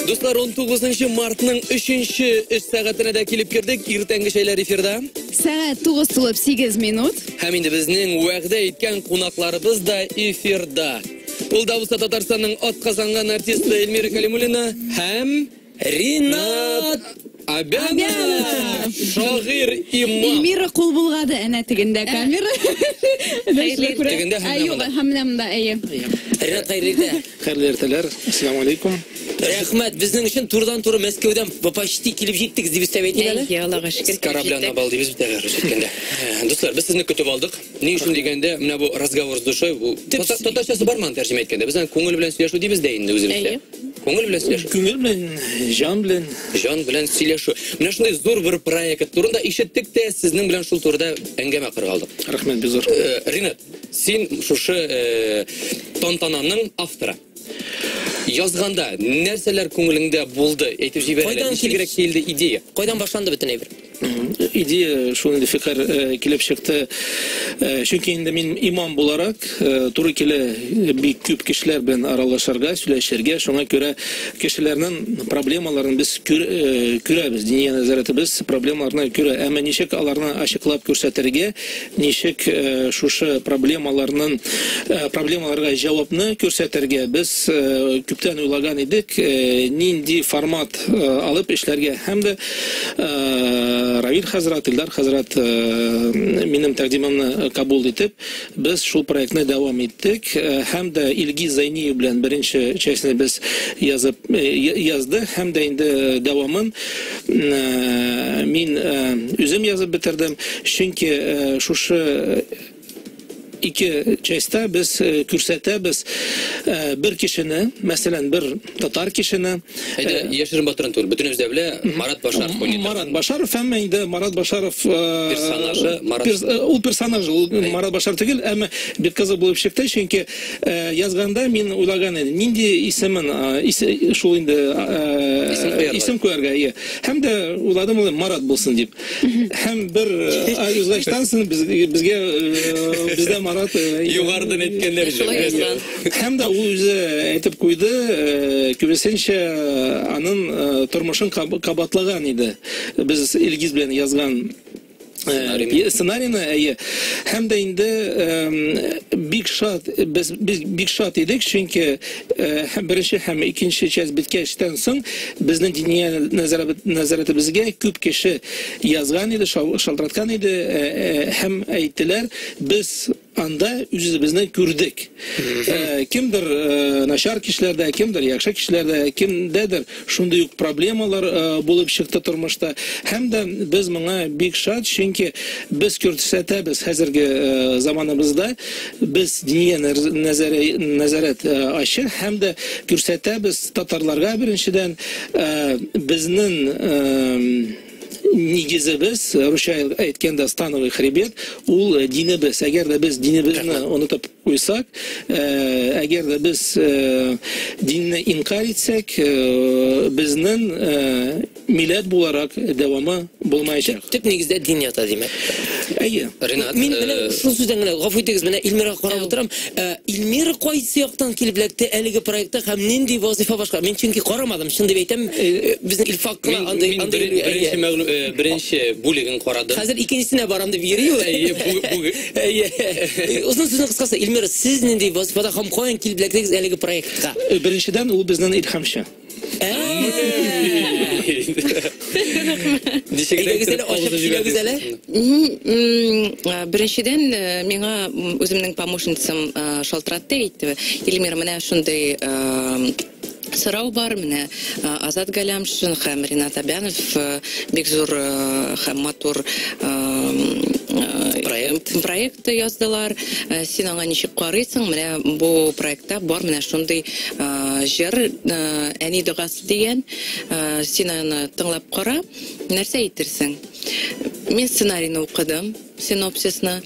Дуслар, 19 мартның 3-нче эш сәгатенә дә килеп кердек. Иртәнге чәйләр эфирда. Сәгать 9 тулып 8 минут. Һәм инде безнең вәгъдә иткән кунакларыбыз да эфирда. Ул да булса Татарстанның атказанган артисты Эльмира Калимуллина һәм Ринат Абянов, шагыйрь, имам. Эльмира кул булгады, әнә тегендә камера. Тегендә һәм Ә, юк, монда. һәм менә монда, әйе. Ринат, хәерле иртә. Хәерле иртәләр. Ассаламу алейкум. Рәхмәт, безнең өчен турыдан-туры Мәскәүдән почти килеп җиттегез дип өстәп әйтим әле. Әйе, Аллага шөкер. С корабля на бал дибез бит әле рус әйткәндә. Дуслар, без сезне көтеп алдык. Ни өчен дигәндә, менә бу разговор с душой, бу татарчасы бармы аны тәрҗемә иткәндә? Без аны күңел белән сөйләшү дибез дә инде үзебездә. Әйе. Күңел белән сөйләшү. Күңел белән, җан белән. Җан белән сөйләшү. Менә шундый зур бер проект турында ишеттек тә, сезнең белән шул турыда әңгәмә корырга алдык. Рәхмәт, бик зур. Ринат, син шушы тантананың авторы. Язганда нәрсәләр күңелеңдә булды? Әйтеп җибәр әле. Кайдан Ничегрәк килде идея? Кайдан башланды бөтен әйбер? Идея шундый фикер килеп чыкты. Чөнки инде мин имам буларак туры килә бик күп кешеләр белән аралашырга, сөйләшергә, шуңа күрә кешеләрнең проблемаларын без күрәбез, диния нәзарәтебез проблемаларны күрә. Әмма ничек аларны ачыклап күрсәтергә, ничек шушы проблемаларга җавапны күрсәтергә без күптән уйлаган идек, нинди формат алып эшләргә. Һәм дә Равил хәзрәт, Илдар хәзрәт минем тәкъдимемне кабул итеп, без шул проектны дәвам иттек. Һәм дә Илгиз Зайниев белән беренче частьны без язып язды, һәм дә инде дәвамын мин үзем язып бетердем, чөнки шушы ике частьта без күрсәтәбез бер кешене, мәсәлән, бер татар кешене. Әйдә, яшерен батырын түгел, бөтенебез дә белә, Марат Башаров уйный. Марат Башаров, әмма инде Марат Башаров персонажы Марат. Ул персонаж, ул Марат Башаров түгел, әмма бик кызык булып чыкты, чөнки язганда мин уйлаган идем, нинди исемен, шул инде исем куярга, әйе. Һәм дә уйладым, ул Марат булсын дип. Һәм бер ай узгачтан соң безгә, бездә Марат югарыдан әйткәннәр иде. Һәм дә ул үзе әйтеп куйды, күбесенчә аның тормышын кабатлаган иде. Без Илгиз белән язган сценарийны, әйе. Һәм дә инде бик шат, без бик шат идек, чөнки беренче һәм икенче часть беткәчтән соң безнең диния нәзарәтебезгә күп кеше язган иде, шалтыраткан иде, һәм әйттеләр, без анда үзебезне күрдек. Кемдер начар кешеләрдә, кемдер яхшы кешеләрдә, кемдәдер шундый ук проблемалар булып чыкты тормышта. Һәм дә без моңа бик шат, чөнки без күрсәтәбез хәзерге заманыбызда, без диния нәзарәт ачы һәм дә күрсәтәбез татарларга беренчедән безнең нигезебез, русча әйткәндә становый хребет, ул динебез. Әгәр дә без динебезне онытып куйсак, әгәр дә без динне инкарь итсәк, безнең милләт буларак дәвамы булмаячак. Төп нигездә дин ята, димәк. Әйе. Ринат, мин менә шул сүздән генә гафу итегез, менә Эльмирага карап утырам. Эльмира кайсы яктан килеп эләкте әлеге проектта һәм нинди вазифа башкара? Мин чөнки карамадым, чын дип әйтәм, безнең Илфак кына андый беренче бүлеген карадым. Хәзер икенчесенә барам дип йөри ул. Әйе, бу Әйе. Озын сүзнең кыскасы, Эльмира, сез нинди вазифада һәм каян килеп эләктегез әлеге проектка? Беренчедән, ул безнең илһамчы. Әйдәгез әле, ачып сөйләгез әле. Беренчедән, миңа үземнең помощницам шалтыратты, әйтте, Эльмира, менә шундый сорау бар, менә Азат Галямшин һәм Ринат Абянов бик зур һәм матур проект яздылар. Син аңа ничек карыйсың? Менә бу проектта бар менә шундый җыр, Әни догасы дигән. Син аны тыңлап кара, нәрсә әйтерсең? Мин сценарийны укыдым, синопсисны,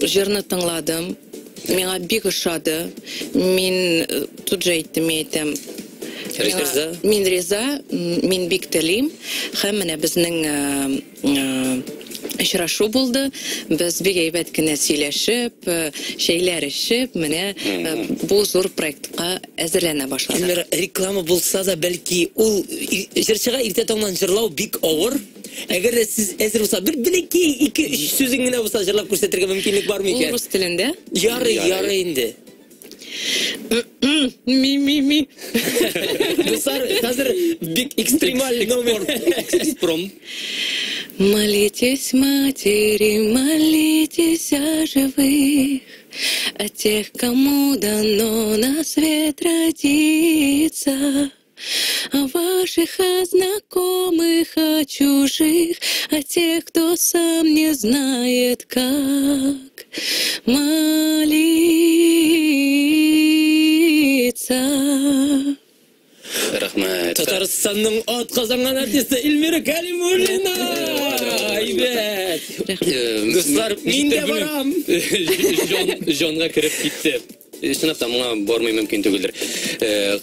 җырны тыңладым. Миңа бик ошады. Мин тут же әйттем, мин әйтәм, Риза? Мин риза, мин бик телим. Һәм менә безнең Очрашу булды. Без бик әйбәт кенә сөйләшеп, чәйләр эчеп, менә бу зур проектка әзерләнә башладык. Эльмира, реклама булса да, бәлки ул җырчыга иртә таңнан җырлау бик авыр. Әгәр дә сез әзер булса, бер бәләкәй 2-3 сүзен генә булса җырлап күрсәтергә мөмкинлек бармы Ул икән? рус телендә. Ярый, ярый инде. Ми ми ми. Дуслар, хәзер бик экстремаль номер. Экспром. Молитесь, матери, молитесь о живых, о тех, кому дано на свет родиться, о ваших, о знакомых, о чужих, о тех, кто сам не знает, как молиться. Рәхмәт. Татарстанның атказанган артисты Эльмира Калимуллина. Әйбәт. Дуслар, мин дә барам. Җанга кереп китте. Чынлап та моңа бармый мөмкин түгелдер.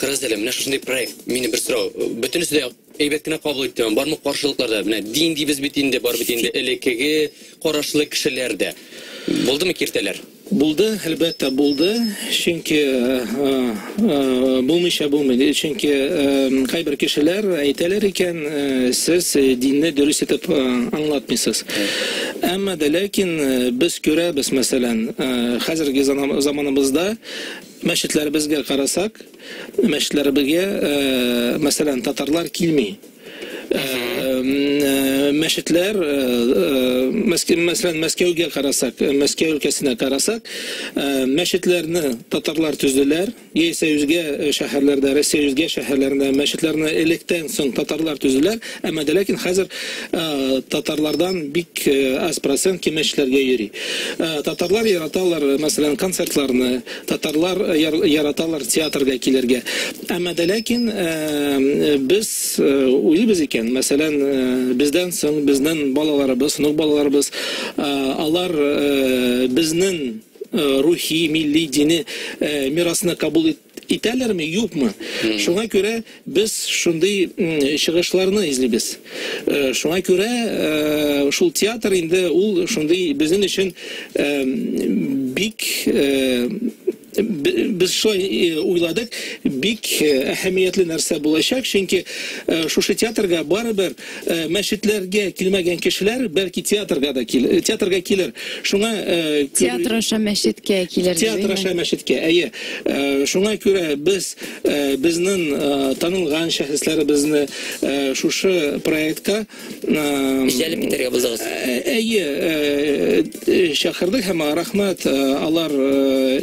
Карагыз әле, менә шушындый проект. Мине бер сорау. Бөтенесе дә әйбәт кенә кабул итте. Бармы каршылыклар да? Менә дин дибез бит инде, бар бит инде элеккеге карашлы кешеләр дә. Булдымы киртәләр? Булды, әлбәттә булды. Чөнки булмыйча булмый. Чөнки кайбер кешеләр әйтәләр икән, сез динне дөрес итеп аңлатмыйсыз. Әмма дә ләкин без күрәбез, мәсәлән, хәзерге заманыбызда мәчетләребезгә карасак, мәчетләребезгә, мәсәлән, татарлар килми. Мәчетләр, мәсәлән, Мәскәүгә карасак, Мәскәү өлкәсенә карасак, мәчетләрне татарлар төзделәр, яисә үзгә шәһәрләрдә, Россия үзгә шәһәрләрендә мәчетләрне электән соң татарлар төзделәр, әмма дә ләкин хәзер татарлардан бик аз процент мәчетләргә йөри. Татарлар яраталар, мәсәлән, концертларны, татарлар яраталар театрга килергә. Әмма дә ләкин без уйлыйбыз икән, мәсәлән, бездән соң безнең балаларыбыз, онык балаларыбыз, алар безнең рухи, милли, дини мирасны кабул итәләрме, юкмы? Шуңа күрә без шундый чыгышларны эзлибез. Шуңа күрә шул театр инде ул шундый безнең өчен бик без шулай уйладык, бик әһәмиятле нәрсә булачак, чөнки шушы театрга барыбер мәчетләргә килмәгән кешеләр бәлки театрга да театрга килер. Шуңа театр аша мәчеткә килер. Театр аша мәчеткә, әйе. Шуңа күрә без безнең танылган шәхесләребезне шушы проектка җәлеп итәргә булдыгыз. Әйе, чакырдык һәм рәхмәт, алар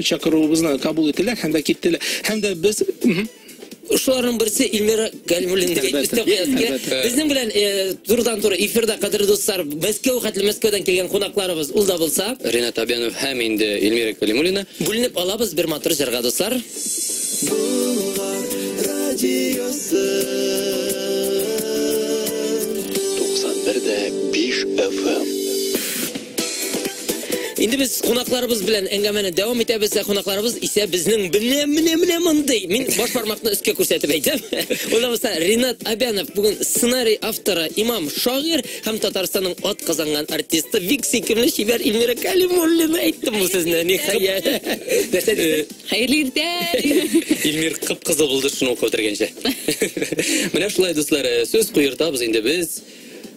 чакыруыбызны кабул иттеләр һәм дә киттеләр. Һәм дә без Шуларның берсе Эльмира Галимуллина дип өстәп куясы килә. Безнең белән турыдан-туры эфирда, кадерле дуслар, Мәскәү хәтле Мәскәүдән килгән кунакларыбыз ул да булса Ринат Абянов һәм инде Эльмира Калимуллина. Бүленеп алабыз бер матур җырга, дуслар. Болгар радиосы 91,5 FM. Инде без кунакларыбыз белән әңгәмәне дәвам итәбез. Кунакларыбыз исә безнең менә мондый. Мин баш бармакны өскә күрсәтеп әйтәм. Ул да булса Ринат Абянов, бүген сценарий авторы, имам, шагыйрь һәм Татарстанның ат казанган артисты, бик сөйкемле чибәр Эльмира Калимуллина. Әйттем бу сүзне, ниһаять. Нәрсә дисез? Хәерле иртә. Эльмир кып-кызыл булды шуны укып утырганча. Менә шулай, дуслар, сүз куертабыз инде без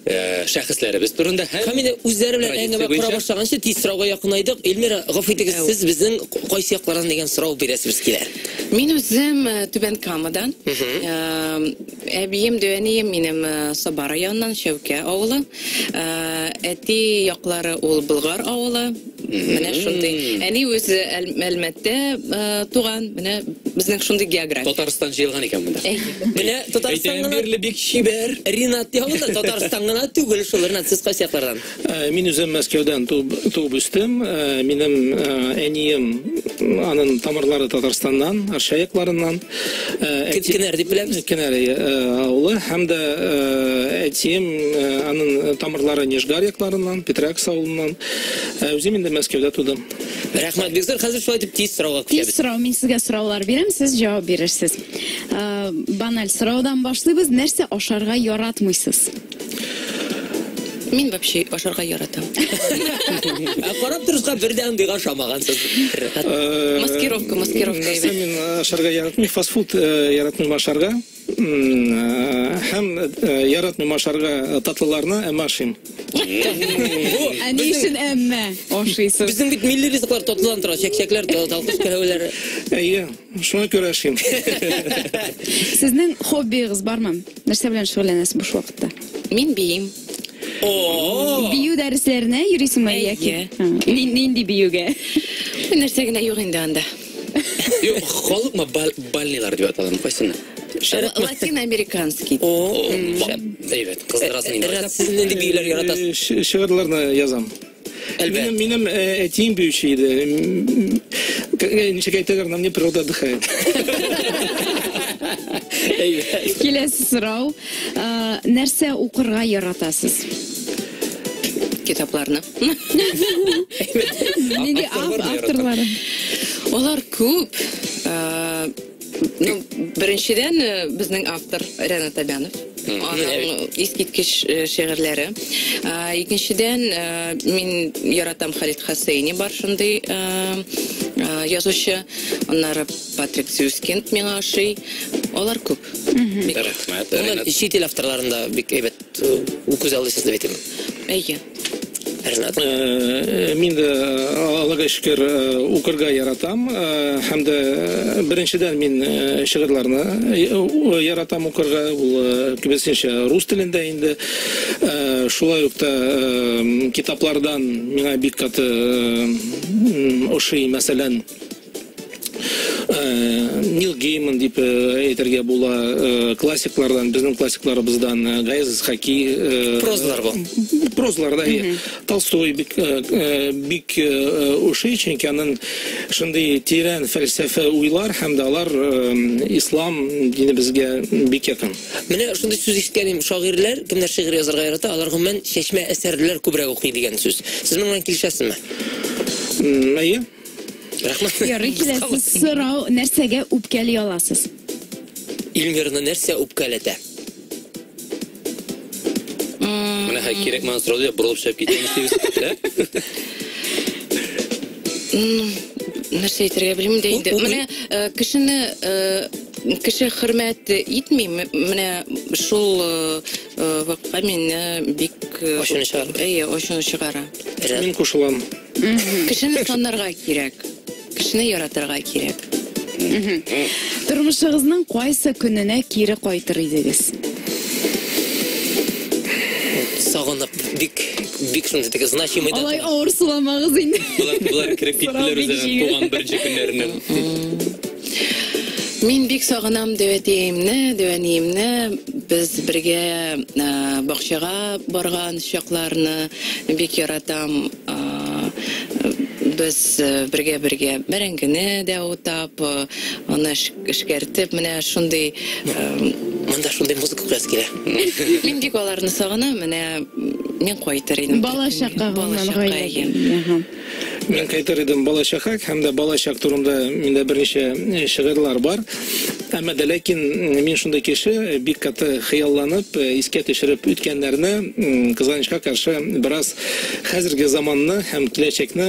шәхесләребез турында һәм Һәм инде үзләре белән традиция әңгәмә кора буенча башлаганчы тиз сорауга якынайдык. Эльмира, гафу итегез, сез безнең кайсы яклардан дигән сорау бирәсебез килә. Мин үзем Түбән Камадан. Әбием, дәүәнием минем Саба районыннан, Шәүкә авылы. Әти яклары ул Болгар авылы. Менә шундый. Әни үзе Әлмәттә туган. Менә безнең шундый география. Татарстан җыелган икән монда. Менә Татарстан Әйтәм гына бирле бик чибәр. Ринат ягында Татарстан гына түгел шул. Ринат, сез кайсы яклардан? Мин үзем Мәскәүдән туып үстем. Минем әнием, аның тамырлары Татарстаннан, Арча якларыннан. Кенәр дип беләбез. Кенәр авылы. Һәм дә әтием, аның тамырлары Нижгар якларыннан, Петрякс авылыннан. Үзем инде Мәскәүдә тудым. Рәхмәт бик зур. Хәзер шулай дип тиз сорауга Тиз күчәбез. сорау, мин сезгә сораулар бирәм, сез җавап бирерсез. Баналь сораудан башлыйбыз. Нәрсә ашарга яратмыйсыз? Мин вообще ашарга яратам. Ә карап торышка бер дә андыйга ошамагансыз. Маскировка, маскировка. Нәрсә мин ашарга яратмыйм, фастфуд яратмыйм ашарга. Һәм яратмыйм ашарга татлыларны, әмма ашыйм. Ә ни өчен әмма ашыйсыз? Безнең бит милли ризыклар татлыдан тора, чәкчәкләр, талкыш кәләвәләре. Әйе, шуңа күрә ашыйм. Сезнең хоббиегыз бармы? Нәрсә белән шөгыльләнәсез буш вакытта? Мин биим. Бию дәресләренә йөрисеңме яки? Нинди биюгә? Нәрсә генә юк инде анда. Юк, халыкмы бальныйлар дип аталамы, кайсыны? Латиноамериканский. О, әйбәт, кыздырасың инде. Ренат, сез нинди биюләр яратасыз? Шигырьләрне язам. Әлбәттә. Минем әтием биюче иде. Ничек әйтәләр, на мне природа отдыхает. Киләсе сорау. Нәрсә укырга яратасыз? Китапларны. Нинди авторлары? Алар күп. Ну, беренчедән, безнең автор Ренат Абянов. Аның искиткеч шигырьләре. Икенчедән, мин яратам Халид Хосейни, бар шундый язучы. Аннары Патрик Зюскинд миңа ошый. Алар күп. Рәхмәт. Гомумән, чит ил авторларында бик әйбәт күз алдыйсыз дип әйтәм. Әйе. Ренат. Мин дә, Аллага шөкер, укырга яратам. Һәм дә беренчедән мин шигырьләрне яратам укырга. Ул күбесенчә рус телендә инде. Шулай ук та китаплардан миңа бик каты ошый, мәсәлән, Нил Гейман дип әйтергә була, классиклардан, безнең классикларыбыздан Гаяз Исхаки. Прозалар бу. Прозалар, да. Толстой бик бик ошый, чөнки аның шундый тирән фәлсәфә уйлар һәм дә алар ислам динебезгә бик якын. Менә шундый сүз ишеткән идем, шагыйрьләр, кемнәр шигырь язарга ярата, алар гомумән чәчмә әсәрләр күбрәк укый дигән сүз. Сез моның белән килешәсезме? Әйе. Рәхмәт. Ярый, киләсе сорау, нәрсәгә үпкәли аласыз? Илмирны нәрсә үпкәләтә? Менә хәй кирәк маған сорау дип борылып чыгып китәм дибез. Нәрсә әйтергә белмим дә инде. Менә кешене кеше хөрмәт итми, менә шул вакытка мине бик Ачуны чыгара. Әйе, ачуны чыгара. Мин кушылам. Кешене санарга кирәк. Кешене яратырга кирәк. Тормышыгызның кайсы көненә кире кайтыр идегез? Сагынып, бик бик шундый теге значимый Алай авыр суламагыз инде. Булар кереп киттеләр үзләренең туган беренче көннәреннән. Мин бик сагынам дәвәтиемне, дәвәниемне. Без бергә бакчага барган чакларны бик яратам. Без бергә-бергә бәрәңгене дә утап, аны эшкәртеп, менә шундый Монда шундый музыка куясы килә. Мин бик аларны сагынам, менә мин кайтыр идем. Балачакка, Балачакка, әйе. Мин кайтыр идем балачакка, һәм дә балачак турында миндә берничә шигырьләр бар. Әмма дә ләкин мин шундый кеше, бик каты хыялланып, искә төшереп үткәннәрне, кызганычка каршы, бераз хәзерге заманны һәм киләчәкне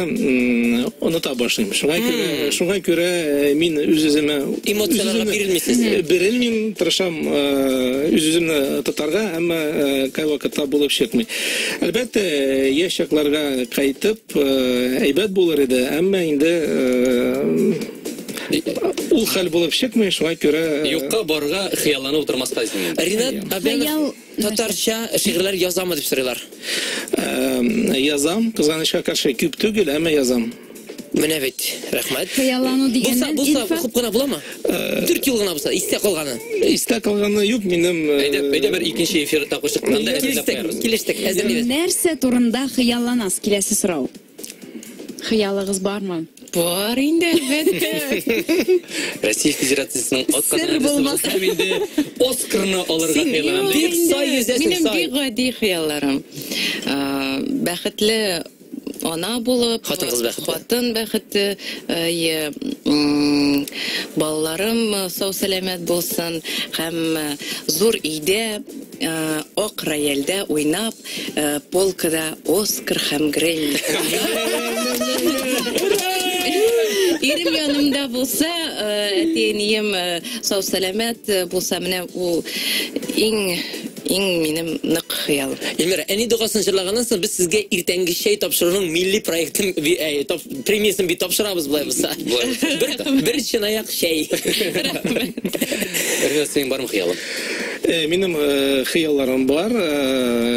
оныта башлыйм. Шуңа күрә, шуңа күрә мин үз-үземә Эмоцияләргә бирелмисез. Бирелмим, тырышам үз-үземне тотарга, әмма кайвакытта булып чыкмый. Әлбәттә, яшь чакларга кайтып, әйбәт булыр иде, әмма инде ул хәл булып чыкмый, шуңа күрә Юкка барга хыялланып утырмаска дисең инде. Ренат Абянов татарча шигырьләр язамы дип сорыйлар. Язам, кызганычка каршы күп түгел, әмма язам. Менә бит, рәхмәт. Хыяллану Булса, дигәннән булса, Илфат. укып кына буламы? 4 ел гына булса, истә калганы. Истә калганы юк, минем Әйдә, әйдә бер икенче эфир тапкыр чыкканда әзерләп Килештек, куярбыз. килештек, әзерлибез. Нәрсә турында хыялланасыз? Киләсе сорау. Хыялыгыз бармы? Бар инде, әлбәттә. Россия Федерациясының Сер атказанган артисты булмаса. булсам инде Оскарны алырга Син хыялланам. бик сай йөзәсең, Минем сай. бик гади хыялларым. Бәхетле ана булып, Хатын-кыз бәхете. Хатын бәхете, балаларым сау сәламәт булсын һәм зур өйдә ак рояльдә уйнап, полкада Оскар һәм Грэмми. Ирем янымда булса, әти-әнием сау-сәламәт булса, менә ул иң иң минем нык хыялым. Эльмира, әни догасын җырлаганнан соң без сезгә иртәнге чәй тапшыруның милли проектын премиясын бит тапшырабыз болай булса. Бер чынаяк чәй. Ринат, синең бармы хыялың? Минем хыялларым бар.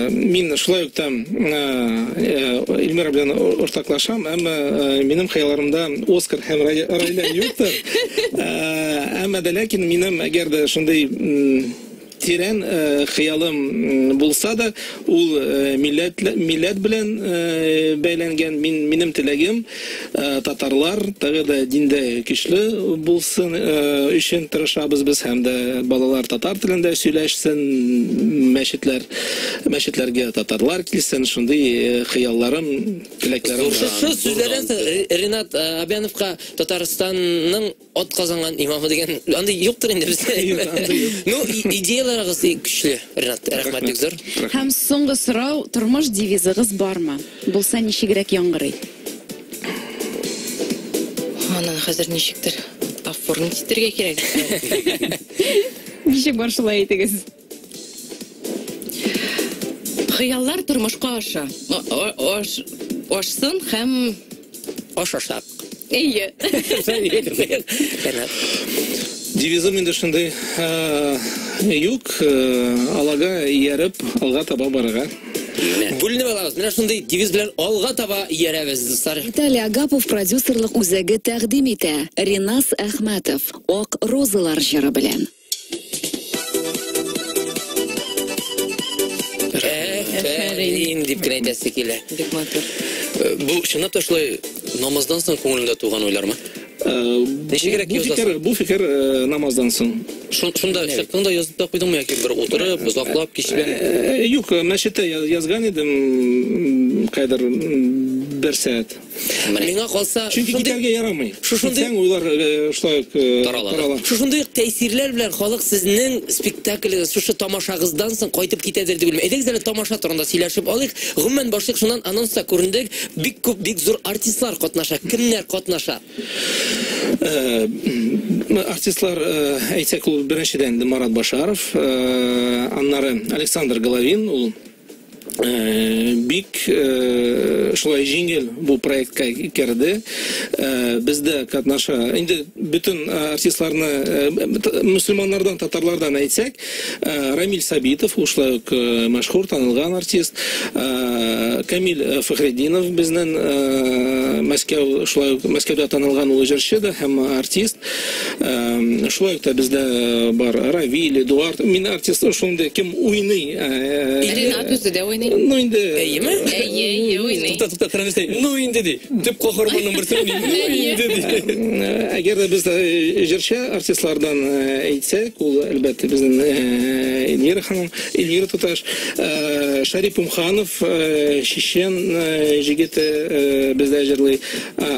Мин шулай ук та Эльмира белән уртаклашам, әмма минем хыялларымда Оскар һәм Райлә юктыр. Әмма дә ләкин минем әгәр дә шундый тирән хыялым булса да, ул милләт белән бәйләнгән. Минем теләгем татарлар тагы да диндә көчле булсын өчен тырышабыз без, һәм дә балалар татар телендә сөйләшсен, мәчетләргә татарлар килсен, шундый хыялларым, теләкләрем бар. Шушы сүзләрдән соң Ринат Абяновка Татарстанның ат казанган имамы дигән андый юктыр инде бездә. Ну, идеяларыгыз көчле, Ринат, рәхмәт бик зур. Һәм соңгы сорау, тормыш девизыгыз бармы? Булса ничегрәк яңгырый? Анан хәзер ничектер оформить итәргә кирәк. Ничек бар шулай әйтегез? Хыяллар тормышка аша. Ашсын һәм аш ашак. Әйе. Девизым инде шундый юк, алага ияреп, алга таба барырга. Бүленеп алабыз. Менә шундый девиз белән алга таба иярәбез, дуслар. Виталий Агапов продюсерлык үзәге тәкъдим итә. Ринас Әхмәтов Ак розалар җыры белән. Әфәрин дип кенә әйтәсе килә. Бик матур. Бу чынлап та шулай намаздан соң күңелеңдә туган уйлармы? Ничегрәк язасың? Бу фикер намаздан соң. Шунда чыктың да язып та куйдыңмы яки бер утырып, озаклап кич белән? Юк, мәчеттә язган идем, кайдыр бер сәгать. Миңа калса, чөнки китәргә ярамый. Шушындый уйлар шулай ук тарала. Шушындый тәэсирләр белән халык сезнең спектаклегез, шушы тамашагыздан соң кайтып китәдер дип уйлыйм. Әйдәгез әле тамаша турында сөйләшеп алыйк. Гомумән башлык шуннан анонста күрендек, бик күп, бик зур артистлар катнаша. Кемнәр катнаша? Артистлар, әйтсәк, ул беренчедән Марат Башаров, аннары Александр Головин, ул бик шулай җиңел бу проектка керде. Бездә катнаша. Инде бөтен артистларны мөселманнардан, татарлардан әйтсәк, Рамиль Сабитов, ул шулай ук мәшһүр, танылган артист, Камиль Фәхретдинов безнең Мәскәү, шулай ук Мәскәүдә танылган ул җырчы да һәм артист. Шулай ук та бездә бар Равиль, Эдуард. Мин артист шундый, кем уйный. Ринат үзе дә уйный. Ну инде. Әйеме? Әйе, әйе, уйный. Тукта, тукта, транслей. Ну инде ди. Төп каһарманның берсе уйный. Ну инде ди. Әгәр дә без җырчы артистлардан әйтсәк, ул әлбәттә безнең Эльмира ханым, Эльмира туташ, Шарип Умханов, чечен җегете бездә җырлый.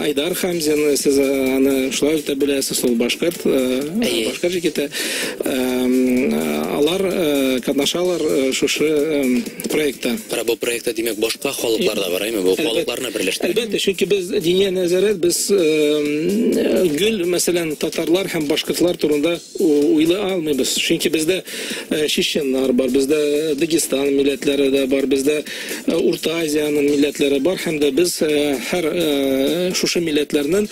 Айдар Хамзин, сез аны шулай ук та беләсез, ул башкорт, башкорт җегете. Алар катнашалар шушы проектта. Кара, бу проектта, димәк, башка халыклар да бар, әйме? Бу халыкларны берләштерә. Әлбәттә, чөнки без Диния нәзарәт, без гел, мәсәлән, татарлар һәм башкортлар турында уйлый алмыйбыз. Чөнки бездә чеченнар бар, бездә Дагестан милләтләре дә бар, бездә Урта Азиянең милләтләре бар, һәм дә без һәр шушы милләтләрнең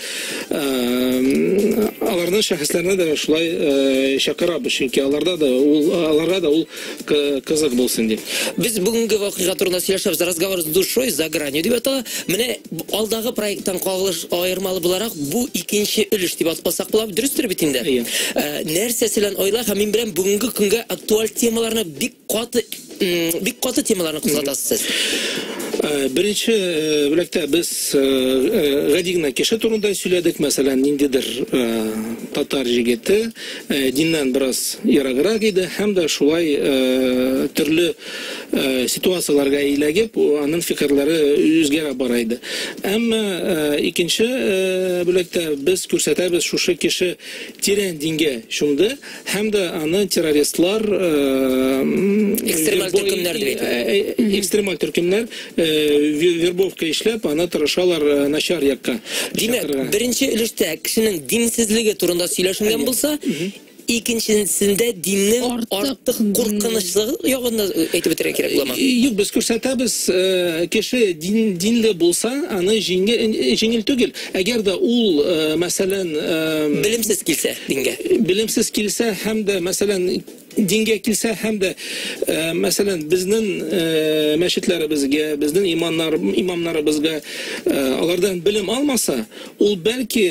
аларның шәхесләренә дә шулай чакырабыз, чөнки аларда да ул, аларга да ул кызык булсын дип. Без бүгенге вакыйга турында сөйләшәбез. Разговор с душой за гранью дип атала. Менә алдагы проекттан кагылыш аермалы буларак бу икенче өлеш дип атасак була, дөрестер бит инде. Әйе. Нәрсәсе белән айла һәм мин белән бүгенге көнгә актуаль темаларны бик каты, бик каты темаларны кузгатасыз сез. Беренче бүлектә без гади генә кеше турында сөйләдек, мәсәлән, ниндидер татар җегете диннән бераз ераграк иде һәм дә шулай төрле ситуацияләргә иләгеп, аның фикерләре үзгәрә бара иде. Әмма икенче бүлектә без күрсәтәбез, шушы кеше тирән дингә чумды һәм дә аны террористлар, экстремаль төркемнәр дип әйтә. Экстремаль төркемнәр вербовка эшләп, аны тырышалар начар якка. Димәк, беренче өлештә кешенең динсезлеге турында сөйләшенгән булса, икенчесендә диннең артык куркынычлыгы ягында әйтеп бетерергә кирәк буламы? Юк, без күрсәтәбез, кеше динле булса, аны җиңел түгел. Әгәр дә ул, мәсәлән, белемсез килсә дингә. Белемсез килсә һәм дә, мәсәлән, дингә килсә һәм дә, мәсәлән, безнең мәчетләребезгә, безнең имамнарыбызга алардан белем алмаса, ул бәлки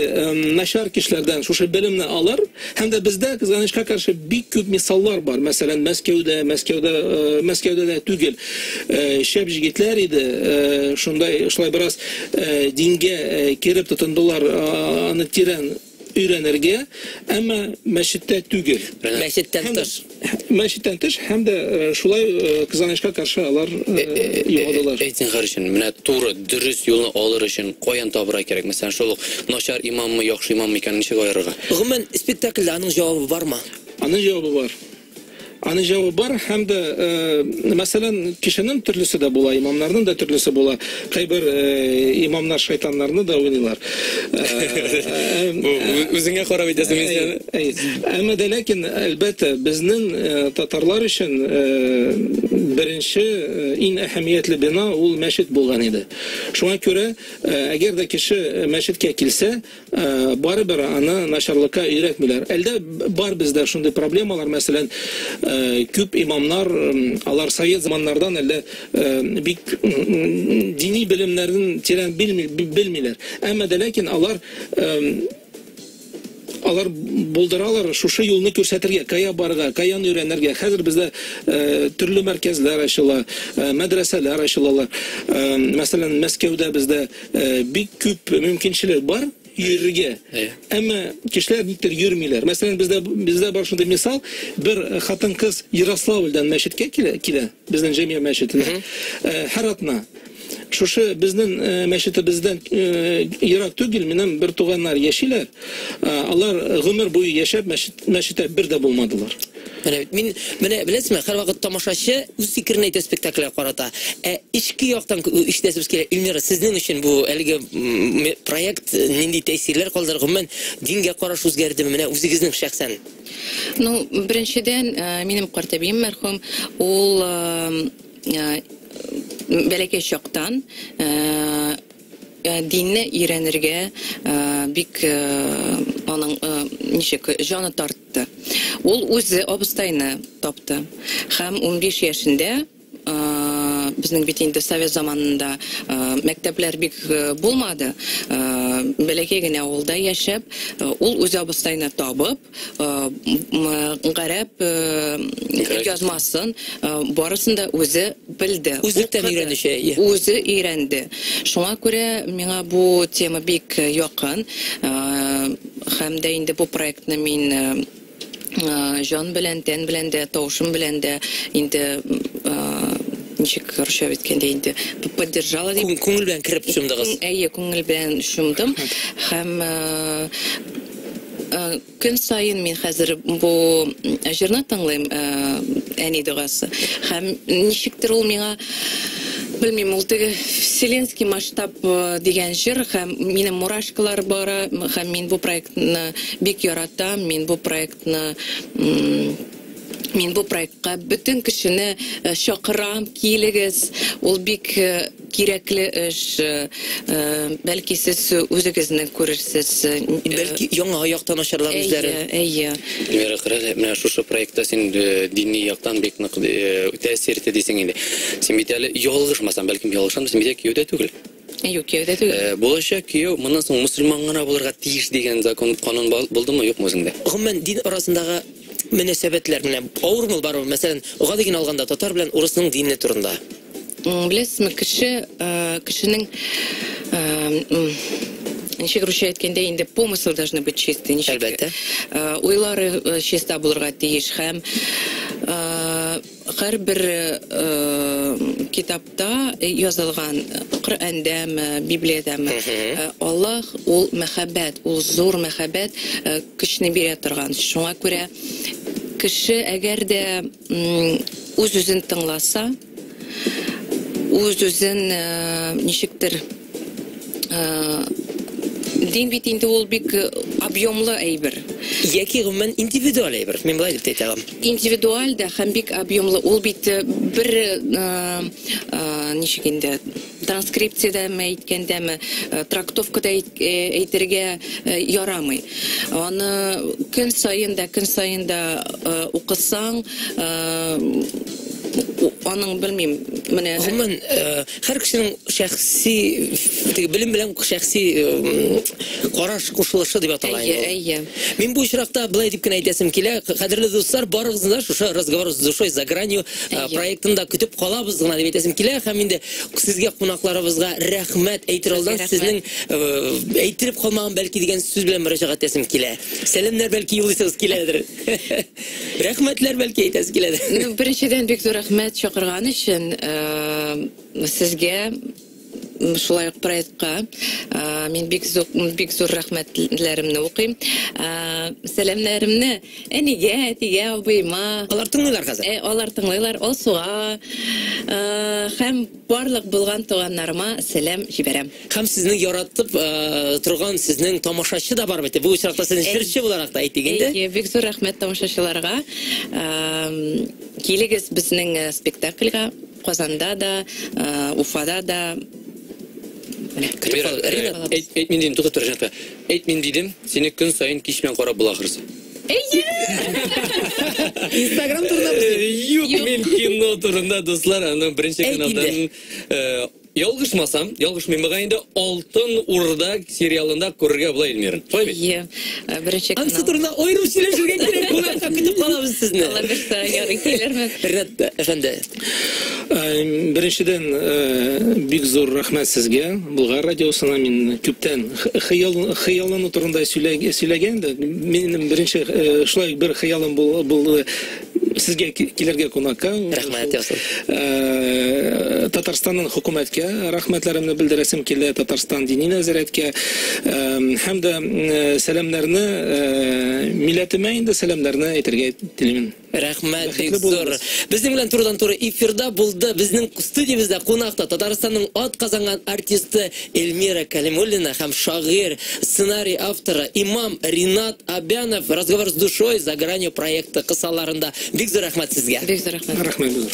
начар кешеләрдән шушы белемне алыр. Һәм дә бездә, кызганычка каршы, бик күп мисаллар бар. Мәсәлән, Мәскәүдә дә түгел, шәп җегетләр иде, шундай шулай бераз дингә кереп тотындылар, аны тирән өйрәнергә, әмма мәчеттә түгел. Мәчеттән тыш. Мәчеттән тыш һәм дә шулай кызганычка каршы алар югалдылар. Әйтсен өчен, менә туры, дөрес юлны алыр өчен каян табырга кирәк? Мәсәлән, шул ук начар имаммы, яхшы имаммы икәнен ничек аерырга? Гомумән, спектакльдә аның җавабы бармы? Аның җавабы бар. Аның җавабы бар һәм дә, мәсәлән, кешенең төрлесе дә була, имамнарның да төрлесе була. Кайбер имамнар шайтаннарны да уйныйлар. Үзеңә карап әйтәсең мин. Әмма дә ләкин, әлбәттә, безнең татарлар өчен беренче иң әһәмиятле бина ул мәчет булган иде. Шуңа күрә, әгәр дә кеше мәчеткә килсә, барыбер аны начарлыкка өйрәтмиләр. Әлдә бар бездә шундый проблемалар, мәсәлән, күп имамнар, алар совет заманнардан әлдә бик дини белемнәрен тирән белмиләр. Әмма дә ләкин алар булдыралар шушы юлны күрсәтергә, кая барырга, каян өйрәнергә. Хәзер бездә төрле мәркәзләр ачыла, мәдрәсәләр ачылалар. Мәсәлән, Мәскәүдә бездә бик күп мөмкинчелек бар йөрергә. Әмма кешеләр никтер йөрмиләр. Мәсәлән, бездә бар шундый мисал, бер хатын-кыз Ярославльдән мәчеткә килә, безнең Җәмигъ мәчетенә. Һәр атна. Шушы безнең мәчетебездән ерак түгел, минем бер туганнар яшиләр. Алар гомер буе яшәп мәчеттә бер дә булмадылар. Менә мин, менә беләсезме, һәрвакыт тамашачы үз фикерен әйтә спектакльгә карата. Ә эчке яктан ишетәсебез килә. Эльмира, сезнең өчен бу әлеге проект нинди тәэсирләр калдырды? Гомумән, дингә караш үзгәрдеме? Менә үзегезнең шәхсән. Ну, беренчедән, минем картәбием мәрхүм, ул бәләкәй чактан динне өйрәнергә бик аның ничек җаны тартты. Ул үзе абыстайны тапты. Һәм 15 яшендә, безнең бит инде совет заманында мәктәпләр бик булмады. Бәләкәй генә авылда яшәп, ул үзе абыстайны табып, гарәп язмасын барысын да үзе белде. Үзлектән өйрәнүче. Үзе өйрәнде. Шуңа күрә миңа бу тема бик якын. Һәм дә инде бу проектны мин жан белән, тән белән дә, тавышым белән дә инде ничек русча әйткәндә инде поддержала дип. Күңел белән кереп чумдыгыз. Әйе, күңел белән чумдым. Һәм көн саен мин хәзер бу җырны тыңлыйм, әни догасы. Һәм ничектер ул миңа, белмим, ул теге вселенский масштаб дигән җыр, һәм минем мурашкалар бара, һәм мин бу проектны бик яратам, мин бу проектка бөтен кешене чакырам, килегез, ул бик кирәкле эш, бәлки сез үзегезне күрерсез. Бәлки яңа яктан ачарлар үзләрен. Әйе, әйе. Эльмира, карале, менә шушы проектта син дини яктан бик нык тәэсир итте дисең инде. Син бит әле ялгышмасаң, бәлкем ялгышам, син бит кияүдә түгел. Юк, кияүдә түгел. Булачак кияү моннан соң мөселман гына булырга тиеш дигән закон, канун булдымы, юкмы үзеңдә? Гомумән, дин арасындагы мөнәсәбәтләр менә авырмы бармы? Мәсәлән, гади генә алганда татар белән урысның дине турында. Беләсезме, кешенең ничек русча әйткәндә инде помысл должны быть чистый, ничек? Әлбәттә. Уйлары чиста булырга тиеш һәм Һәрбер китапта язылган, Коръәндәме, Библиядәме, Аллаһ ул мәхәббәт, ул зур мәхәббәт, көчне бирә торган. Шуңа күрә кеше әгәр дә үз-үзен тыңласа, үз-үзен ничектер дин бит инде ул бик объемлы әйбер. Яки гомумән индивидуаль әйбер. Мин болай дип тә әйтә алам. Индивидуаль дә һәм бик объемлы. Ул бит бер ничек инде транскрипциядәме әйткәндәме, трактовкада әйтергә ярамый. Аны көн саен да, көн саен да укысаң, аның белмим, менә Гомумән, һәр кешенең шәхси теге белем белән шәхси караш кушылышы дип атала Әйе, инде ул. әйе. Мин бу очракта былай дип кенә әйтәсем килә, кадерле дуслар, барыгызны да шушы Разговор с душой за гранью Әйе. проектында көтеп калабыз гына дип әйтәсем килә һәм инде сезгә кунакларыбызга рәхмәт әйтер алдан Рәхмәт. сезнең әйттереп калмаган бәлки дигән сүз белән мөрәҗәгать итәсем килә. Сәламнәр бәлки юллыйсыгыз киләдер. Рәхмәтләр бәлки әйтәсе киләдер. Ну, беренчедән бик зур рәхмәт чакырган өчен сезгә, шулай ук проектка. Мин бик зур, бик зур рәхмәтләремне укыйм. Сәламнәремне әнигә, әтигә, абыема. Алар тыңлыйлар хәзер. Алар тыңлыйлар, Алсуга, һәм барлык булган туганнарыма сәлам җибәрәм. Һәм сезне яратып торган сезнең тамашачы да бар бит. Бу очракта сезне җырчы буларак та әйтик инде. Әйе, бик зур рәхмәт тамашачыларга. Килегез безнең спектакльгә Казанда да, Уфада да. Менә. Көтеп кал- Ринат, Әйт, әйт мин дидем, туктап тор, Ринат. Әйт мин дидем, сине көн саен кич белән карап була ахрысы. Инстаграм турында Юк, мин кино турында, дуслар, аның беренче Әйт каналдан ялгышмасам, ялгышмыйм бугай инде Алтын Урда сериалында күрергә була Эльмираны. Шулай бит? Әйе, беренче Ансы канал. турында аерым сөйләшергә кирәк. Кунакка көтеп калабыз сезне. Алла бирсә, ярый килермен. Ринат әфәнде, Беренчедән, бик зур рәхмәт сезгә, Болгар радиосына. Мин күптән хыяллану турында сөйләгән дә. Минем беренче шулай бер хыялым булды сезгә килергә кунакка. Рәхмәт, ясын. Татарстанның хөкүмәткә рәхмәтләремне белдерәсем килә, Татарстан дини нәзарәткә, һәм дә сәламнәрне милләтемә инде сәламнәрне әйтергә телимен. Рәхмәт бик Бәхетле зур. булыгыз. Безнең белән турыдан-туры эфирда булды. Безнең студиябездә кунакта Татарстанның ат казанган артисты Эльмира Калимуллина һәм шагыйрь, сценарий авторы, имам Ринат Абянов. Разговор с душой за гранью проекты кысаларында. Бик зур рәхмәт сезгә. Бик зур рәхмәт. Рәхмәт зур.